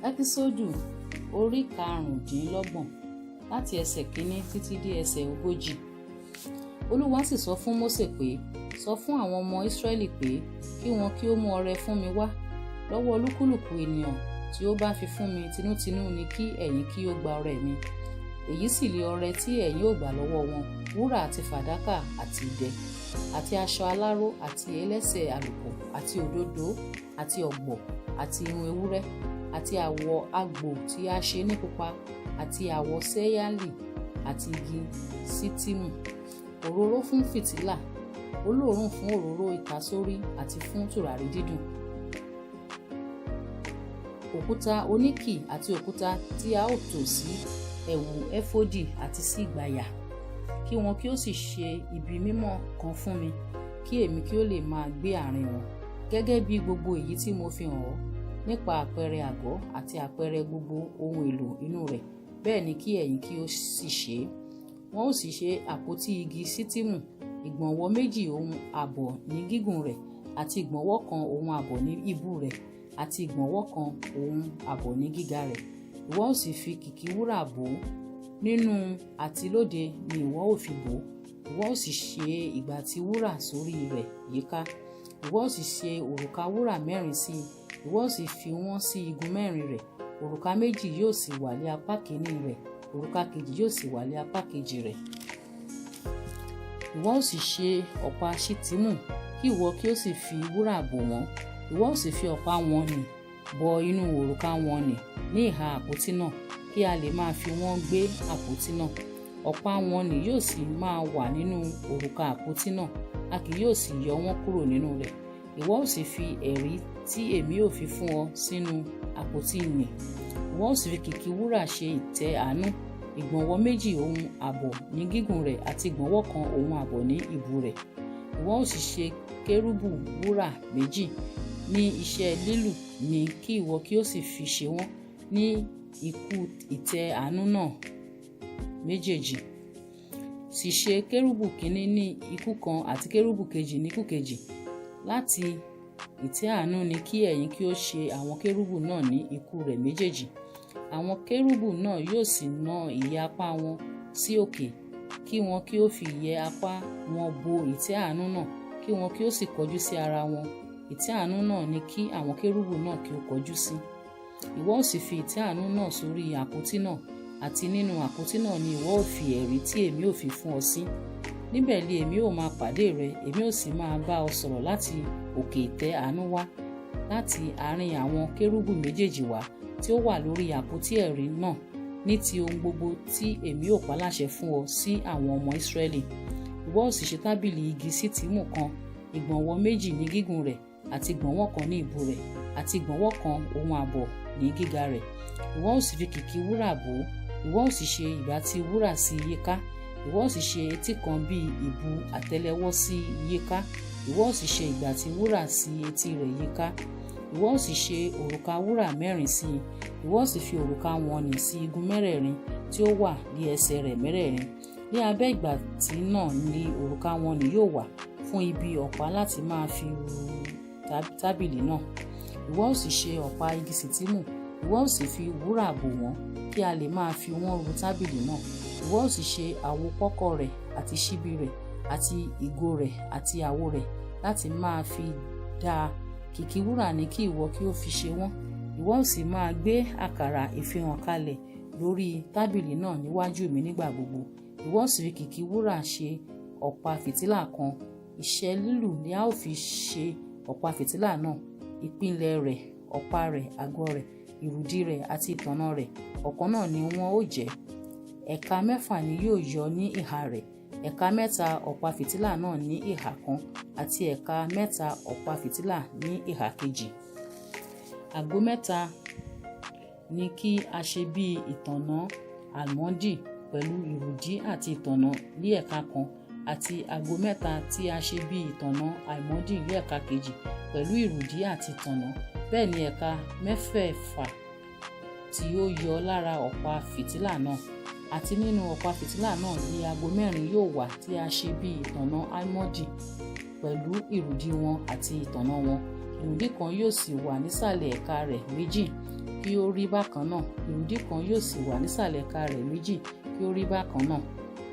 Ẹ́kísódù orí 25, láti ẹsẹ̀ 1 títí dé ẹsẹ̀ 40. Olúwa sì sọ fún Mósè pé, Sọ fún àwọn ọmọ Ísírẹ́lì pé, kí wọn kí ó mú ọrẹ fún mi wá. Lọ́wọ́ olúkúlùkù ènìyàn tí ó bá fi fún mi tinútinú ni kí ẹ̀yin kí ó gba ọrẹ mi. Èyí sì li ọrẹ tí ẹ̀yin ó gbà lọ́wọ́ wọn: wúrà àti fàdákà àti idẹ, àti aṣọ aláró àti ẹlẹ́sẹ̀ àlùkò àti òdòdó àti ọ̀gbọ̀ àti irun ewúrẹ́, àti àwọ̀ àgbò tí a ṣe ní pupa, àti àwọ̀ sẹ́yálì àti igi ṣíttímù, òróró fún fìtílà, olóòórùn fún òróró ìtasórí àti fún tùràrí dídùn, òkúta oníkì àti òkúta tí a ó tò sí ẹ̀wù éfódì àti sí ìgbàyà, kí wọn kí ó sì ṣe ibi mímọ́ kan fún mi, kí èmi kí ó lè máa gbé àárín wọn. Gẹ́gẹ́ bí gbogbo èyí tí mo fi hàn ọ́ nípa àpẹẹrẹ àgọ́ àti àpẹẹrẹ gbogbo ohun èlò inú rẹ̀, bẹ́ẹ̀ ni kí ẹ̀yin kí ó sì ṣe é. Wọn ó sì ṣe àpótí igi ṣíttímù, ìgbọ̀nwọ́ 2 òun ààbọ̀ ní gígùn rẹ̀, àti ìgbọ̀nwọ́ 1 òun ààbọ̀ ní ìbú rẹ̀, àti ìgbọ̀nwọ́ 1 òun ààbọ̀ ní gíga rẹ̀. Ìwọ ó sì fi kìkì wúrà bò ó, nínú àti lóde ni ìwọ ó fi bò ó. Ìwọ ó sì ṣe ìgbàtí wúrà sórí rẹ̀ yíká. Ìwọ ó sì ṣe òrùka wúrà 4 sí i, ìwọ ó sì fi wọ́n sí igun mẹ́rin rẹ̀. Òrùka 2 yóò sì wà ní apá kìíní rẹ̀, òrùka kejì yóò sì wà ní apá kejì rẹ̀. Ìwọ ó sì ṣe ọ̀pá ṣíttímù, kí ìwọ kí ó sì fi wúrà bò wọ́n. Ìwọ ó sì fi ọ̀pá wọn nì bọ inú òrùka wọn nì ní ìhà àpótí náà, kí a lè máa fi wọ́n gbé àpótí náà. Ọ̀pá wọn nì yóò sì máa wà nínú òrùka àpótí náà, a kì yóò sì yọ wọ́n kúrò nínú rẹ̀. Ìwọ ó sì fi ẹ̀rí tí èmi ó fi fún ọ sínú àpótí nì. Ìwọ ó sì fi kìkì wúrà ṣe ìtẹ́ àánú, ìgbọ̀nwọ́ 2 òun ààbọ̀ ní gígùn rẹ̀ àti ìgbọ̀nwọ́ 1 òun ààbọ̀ ní ìbú rẹ̀. Ìwọ ó sì ṣe kérúbù wúrà 2 ní iṣẹ́ lílù ní kí ìwọ kí ó sì fi ṣe wọ́n ní ìkú ìtẹ́ àánú náà méjèèjì. Sì ṣe kérúbù kìíní ní ìkú kan àti kérúbù kejì ní ìkú kejì. Láti ìtẹ́ àánú ni kí ẹ̀yin kí ó ṣe àwọn kérúbù náà ní ìkú rẹ̀ méjèèjì. Àwọn kérúbù náà yóò sì na ìyẹ́ apá wọn sí òkè, kí wọn kí ó fi ìyẹ́ apá wọn bo ìtẹ́ àánú náà, kí wọn kí ó sì kọjú sí ara wọn. Ìtẹ́ àánú náà ni kí àwọn kérúbù náà kí ó kọjú sí. Ìwọ ó sì fi ìtẹ́ àánú náà sórí àpótí náà, àti nínú àpótí náà ni ìwọ ó fi ẹ̀rí tí èmi ó fi fún ọ sí. Níbẹ̀ li èmi ó máa pàdé rẹ, èmi ó sì máa bá ọ sọ̀rọ̀ láti òkè ìtẹ́ àánú wá, láti àárín àwọn kérúbù méjèèjì wá tí ó wà lórí àpótí ẹ̀rí náà, ní ti ohun gbogbo tí èmi ó paláṣẹ fún ọ sí àwọn ọmọ Ísírẹ́lì. Ìwọ ó sì ṣe tábìlì igi ṣíttímù kan, ìgbọ̀nwọ́ 2 ní gígùn rẹ̀, àti ìgbọ̀nwọ́ 1 ní ìbú rẹ̀, àti ìgbọ̀nwọ́ 1 òun ààbọ̀ ní gíga rẹ̀. Ìwọ ó sì fi kìkì wúrà bò ó, ìwọ ó sì ṣe ìgbàtí wúrà sí i yíká. Ìwọ ó sì ṣe etí kan bí ìbú àtẹ́lẹwọ́ sí i yíká. Ìwọ ó sì ṣe ìgbàtí wúrà sí etí rẹ̀ yíká. Ìwọ ó sì ṣe òrùka wúrà 4 sí i. Ìwọ ó sì fi òrùka wọn nì sí igun mẹ́rẹ̀ẹ̀rin tí ó wà ní ẹsẹ̀ rẹ̀ mẹ́rẹ̀ẹ̀rin. Ní abẹ́ ìgbàtí náà ni òrùka wọn nì yóò wà fún ibi ọ̀pá láti máa fi ru tábìlì náà. Ìwọ ó sì ṣe ọ̀pá igi ṣíttímù, ìwọ ó sì fi wúrà bò wọ́n, kí a lè máa fi wọ́n ru tábìlì náà. Ìwọ ó sì ṣe àwo pọ́kọ́ rẹ̀ àti ṣíbí rẹ̀ àti ìgò rẹ̀ àti àwo rẹ̀ láti máa fi dá. Kìkì wúrà ni kí ìwọ kí ó fi ṣe wọ́n. Ìwọ ó sì máa gbé àkàrà ìfihàn kalẹ̀ lórí tábìlì náà níwájú mi nígbà gbogbo. Ìwọ ó sì fi kìkì wúrà ṣe ọ̀pá fìtílà kan. Iṣẹ́ lílù ni a ó fi ṣe ọ̀pá fìtílà náà, ìpìlẹ̀ rẹ̀, ọ̀pá rẹ̀, àgọ́ rẹ̀, ìrùdí rẹ̀ àti ìtànná rẹ̀, ọ̀kan náà ni wọ́n ó jẹ́. Ẹ̀ka 6 ni yóò yọ ní ìhà rẹ̀, ẹ̀ka 3 ọ̀pá fìtílà náà ní ìhà kan àti ẹ̀ka 3 ọ̀pá fìtílà ní ìhà kejì. Àgọ́ 3 ni kí a ṣe bí ìtànná àlmọ́ndì pẹ̀lú ìrùdí àti ìtànná ní ẹ̀ka kan, àti àgọ́ 3 tí a ṣe bí ìtànná àlmọ́ndì ní ẹ̀ka kejì pẹ̀lú ìrùdí àti ìtànná. Bẹ́ẹ̀ ni ẹ̀ka mẹ́fẹ̀ẹ̀fà tí ó yọ lára ọ̀pá fìtílà náà. Àti nínú ọ̀pá fìtílà náà ni àgọ́ 4 yóò wà tí a ṣe bí ìtànná àlmọ́ndì pẹ̀lú ìrùdí wọn àti ìtànná wọn. Ìrùdí kan yóò sì wà nísàlẹ̀ ẹ̀ka rẹ̀ méjì. kí ó rí bákan náà. Ìrùdí kan yóò sì wà nísàlẹ̀ ẹ̀ka rẹ̀ méjì kí ó rí bákan náà.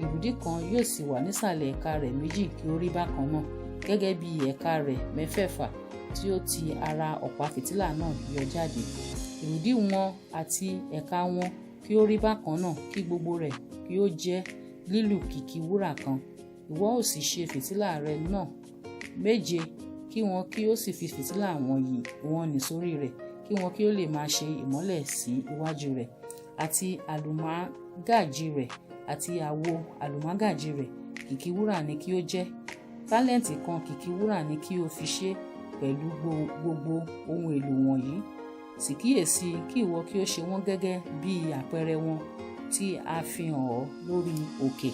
Ìrùdí kan yóò sì wà nísàlẹ̀ ẹ̀ka rẹ̀ méjì kí ó rí bákan náà, gẹ́gẹ́ bí ẹ̀ka rẹ̀ mẹ́fẹ̀ẹ̀fà tí ó ti ara ọ̀pá fìtílà náà yọ jáde. Ìrùdí wọn àti ẹ̀ka wọn kí ó rí bákan náà, kí gbogbo rẹ̀ kí ó jẹ́ lílù kìkì wúrà kan. Ìwọ ó sì ṣe fìtílà rẹ̀ náà méje, kí wọn kí ó sì fi fìtílà wọ̀nyí wọn nì sórí rẹ̀, kí wọn kí ó lè máa ṣe ìmọ́lẹ̀ sí iwájú rẹ̀. Àti àlùmágàjì rẹ̀ àti àwo àlùmágàjì rẹ̀, kìkì wúrà ni kí ó jẹ́. Tálẹ́ǹtì kan kìkì wúrà ni kí o fi ṣe pẹ̀lú gbogbo ohun èlò wọ̀nyí. Sì kíyèsí, kí ìwọ kí ó ṣe wọ́n gẹ́gẹ́ bí àpẹẹrẹ wọn tí a fi hàn ọ́ lórí òkè.